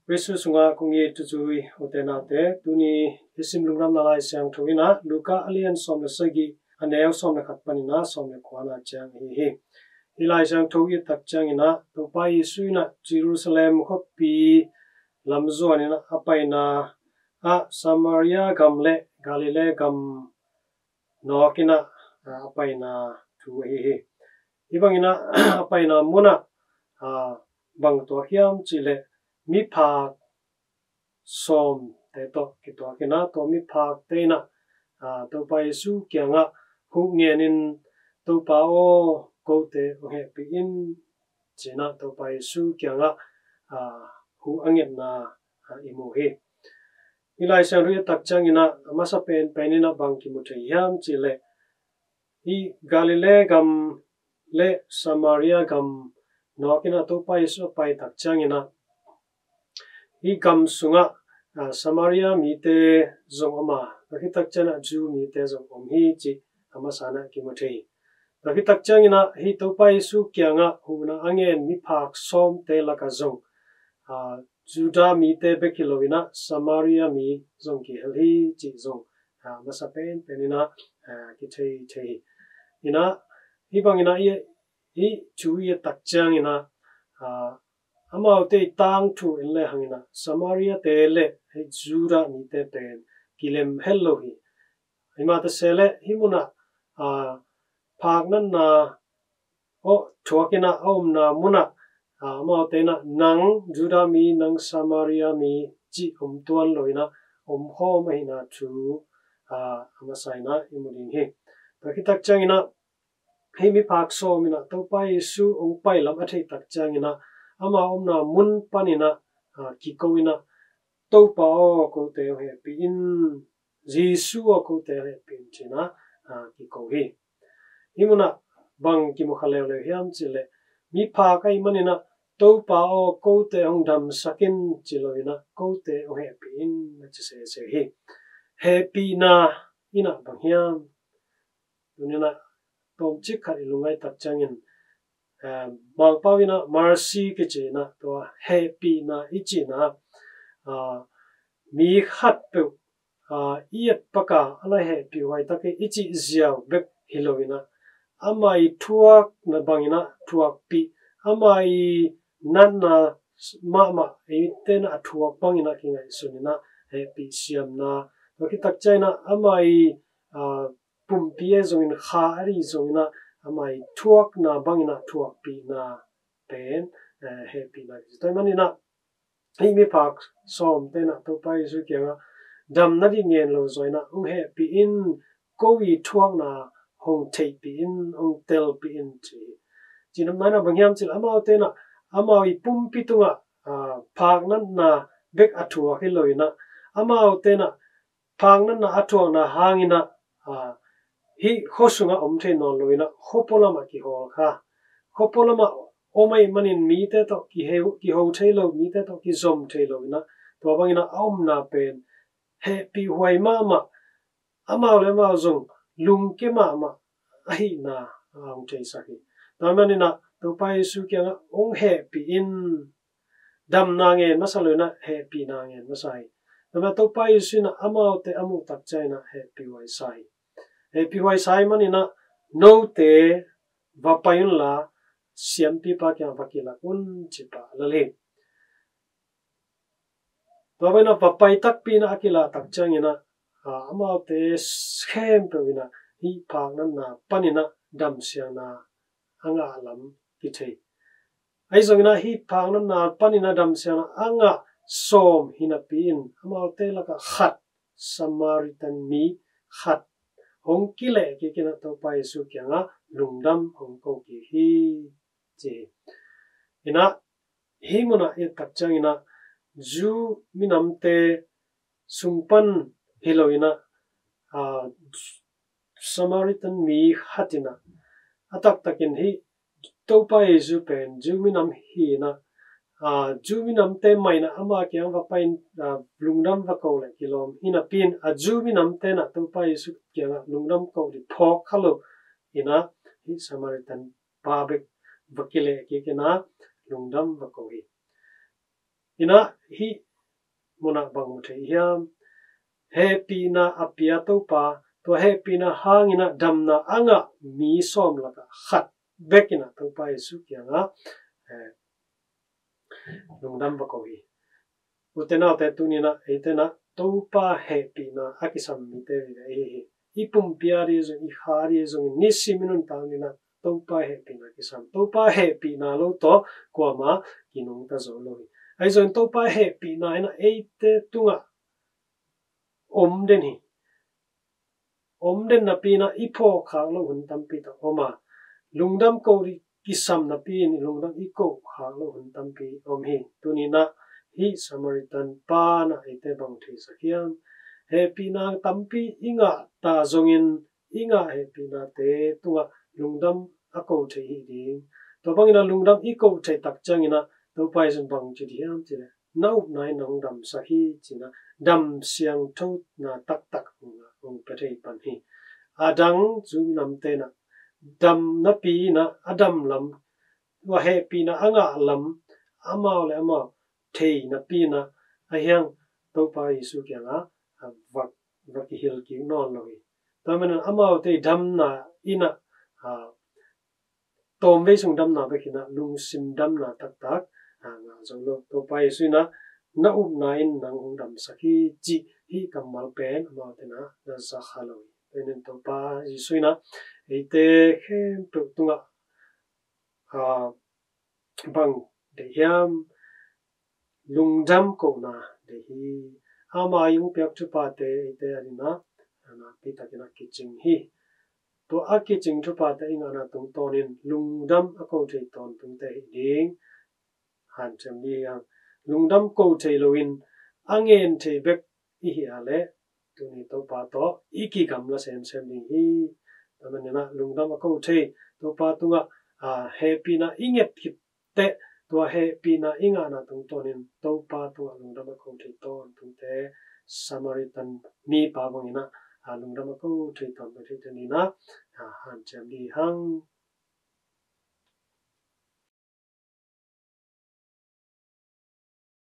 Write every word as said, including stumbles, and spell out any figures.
Jesu sungah kong it ute naute, tuni i sim lungdamna Lai Siangtho in ah Luka a lian sawm le sagih, a neu sawm le khat panin ah sawm le kua na ciang ahi hi. Hih Lai Siangtho i et tak ciangin ah Topa Jesu in ah Jerusalem khuapi lam zuanin ah a paina ah Samaria gam le Galilee gam nawkin ah a paina thu ahi hi. Hih bangin ah a paina mun ah bang tuak hiam cih leh miphak sawmte tawh kituakin ah tua miphakte in ah Topa Jesu kiangah huh ngenin, "Topa aw, kote hong hehpih in," ci-in ah Topa Jesu kiangah huh a ngetna i mu hi. Hih Lai Siangtho i et tak ciangin ah a masa penpen in ah bang kimu thei hiam cih leh, hih Galilee gam le Samaria gam nawkin ah Topa Jesu a pai tak ciangin ah hih gam sungah Samaria mite zong om a, tua khit tak ciangin ah Jew mite zong om hi cih a masa in ah kimu thei hi. Tua khit tak ciangin ah hih Topa Jesu kiangah huhna a ngen miphak sawmte lakah zong Judah mite bek hi loin ah Samaria mi zong kihel hi cih zong masa penpen in ah kithei thei hi. In ah hih bangin ah hih thu i et tak ciangin ah amaute i tangthu en le hangin ah Samaria-te le hih Judah mite pen kilem het lo hi. Himah ta se leh hih mun ah phak natna aw thuakin ah a omna mun ah amaute in ah nang Judah mi, nang Samaria mi cih om tuan loin ah omkhawm ahihna thu a masa in ah i mu ding hi. Tua khit tak ciangin ah hih miphak sawm in ah Topa Jesu hong pai lam a theih tak ciangin ah ama omna mun panin ah kiko in ah, "Topa aw, kote hong hehpih in, Jesu aw, kote hong hehpih in," ci-in ah kiko hi. Hih mun ah bang kimu kha leuleu hiam cih leh miphak ahih manin ah, "Topa aw, kote hong damsak in," ci loin ah, "Kote hong hehpih in," na ci sese hi. Hehpihna in ah bang hiam? Tuni in ah tawmcik khat i lungngaih tak ciangin Mangpau in ah mercy kici in ah tua hehpihna i cihna mi khatpeuh i et pak a, a la hehpih huai tak hi i cih ziau bek hi loin ah ama i thuakna bangin ah thuakpih, ama i natna mahmah eite in ah a thuak bangin ah kingaihsun in ah hehpih siamna, tua khit tak ciangin ah ama i pumpi ahi zongin, kha ahi zongin ah ama i thuakna bangin ah thuakpihna pen hehpihna kici. Tua ahih manin ah hih miphak sawmte in ah Topa Jesu kiangah, "Damna ding ngen lo zaw in ah hong hehpih in, ko i thuakna hong theihpih in, hong telpih in," ci hi. Cih na in ah bang hiam cih leh amaute in ah amau i pumpi tungah phak natna bek a thuak hi loin ah amaute in ah phak natna a thuakna hangin ah hih khua sungah om thei nawn loin ah khuapua lamah kihawl kha, khuapua lamah om ahih manin mite tawh kiho thei lo, mite tawh kizom thei loin ah tua bangin ah a omna pen hehpih huai mahmah, amau le amau zong lungke mahmah ahihna a hong theisak hi. Tua ahih manin ah Topa Jesu kiangah, "Hong hehpih in," damna ngen masa loin ah hehpihna ngen masa hi. Tua ahih manin ah Topa Jesu in ah amaute a muh tak ciangin ah hehpih huai sa hi. Hehpih huai sa ahih manin ah, "Note va pai unla, siampipa kiangah va kilak un," ci pah lel hi. Tua bangin ah va pai takpi in ah a kilah tak ciangin ah amaute khempeuh in ah hih phak natna panin ah damsiangna a ngah lam kithei. Ahi zongin ah hih phak natna panin ah damsiangna a ngah sawm hi napi in amaute lakah khat, Samaritan mi khat hong kileh kik in ah Topa Jesu kiangah lungdam hong ko kik hi, ci hi. In ah hih mun ah i et tak ciangin ah Jew minamte sung pan hi loin ah Samaritan mi khat in ah a taktakin hih Topa Jesu pen Jew minam hi in ah Jew minamte mah in ah ama kiang va pai in lungdam va ko leh kilawm hi napi in ah Jew minamte in ah Topa Jesu kiangah lungdam ko ding phawk kha lo in ah hih Samaritan pa bek va kileh kik in ah lungdam va ko hi. Inah hih munah bang mu thei hiam? Hehpihna a pia Topa, tua hehpihna hang inah damna a ngah mi sawm lakah khat bek inah Topa Jesu kiangah, eh, lungdam va ko hi. Ute naute, tuni inah eite inah Topa hehpihna a kisam mite vive i hi hi. I pumpi a dih zong, i kha a dih zong, nisimin un tang inah Topa hehpihna kisam. Topa hehpihna lo tawh kuamah kinungta zo lo hi. Ahi zongin Topa hehpihna inah eite tungah om den hi. Om den napi inah i phawk khak lo hun tampi tak om a, lungdam ko dih kisam napi in lungdam i ko khak lo hun tampi om hi. Tuni inah hih Samaritan pa inah eite bang theisak hiam? Hehpihna tampi i ngah ta zongin i ngah hehpihnate tungah lungdam a ko thei hi ding. Tua bang inah lungdam i ko thei tak ciang inah Topa Jesu in bang ci dih hiam cih leh, na upna in nang damsak hi ci inah dam siangthona taktak hong pia thei pan hi. A dang Jew namte inah dam napi inah a dam lam, tua hehpihna a ngah lam amau le amau thei napi inah a hiang Topa Jesu kiangah, a, va, va kihil kik nawn lo hi. Tua manin amaute damna inah, a, tawmvei sung damna bek inah lungsim damna taktak, a, ngah zo lo. Topa Jesu inah na upna in nang hong damsak hi cih hih kammal pen amaute inah na za kha lo hi. Tua manin Topa Jesu inah eite khempeuh tungah, a, bang deih hiam? Lungdam kohna deih hi. Ama i hong piak thuphate eite a dingah a nakpi takin a kicing hi. Tua a kicing thuphate i ngahna tungtawnin lungdam a ko thei tawntungte hi ding hanciam dih hi hang. Lungdam ko thei loin a ngen thei bek i hi a leh tuni Topa tawh i kigamla semsem ding hi. Tua manin ah lungdam a ko thei, Topa tungah, a, hehpihna i nget khit teh, tua hehpihna i ngahna tungtawnin Topa tungah lungdam a ko thei tawntungte Samaritan mipa bangin ah, a, lungdam a ko thei tawntung thei tuni inah, a, hanciam dih hi hang.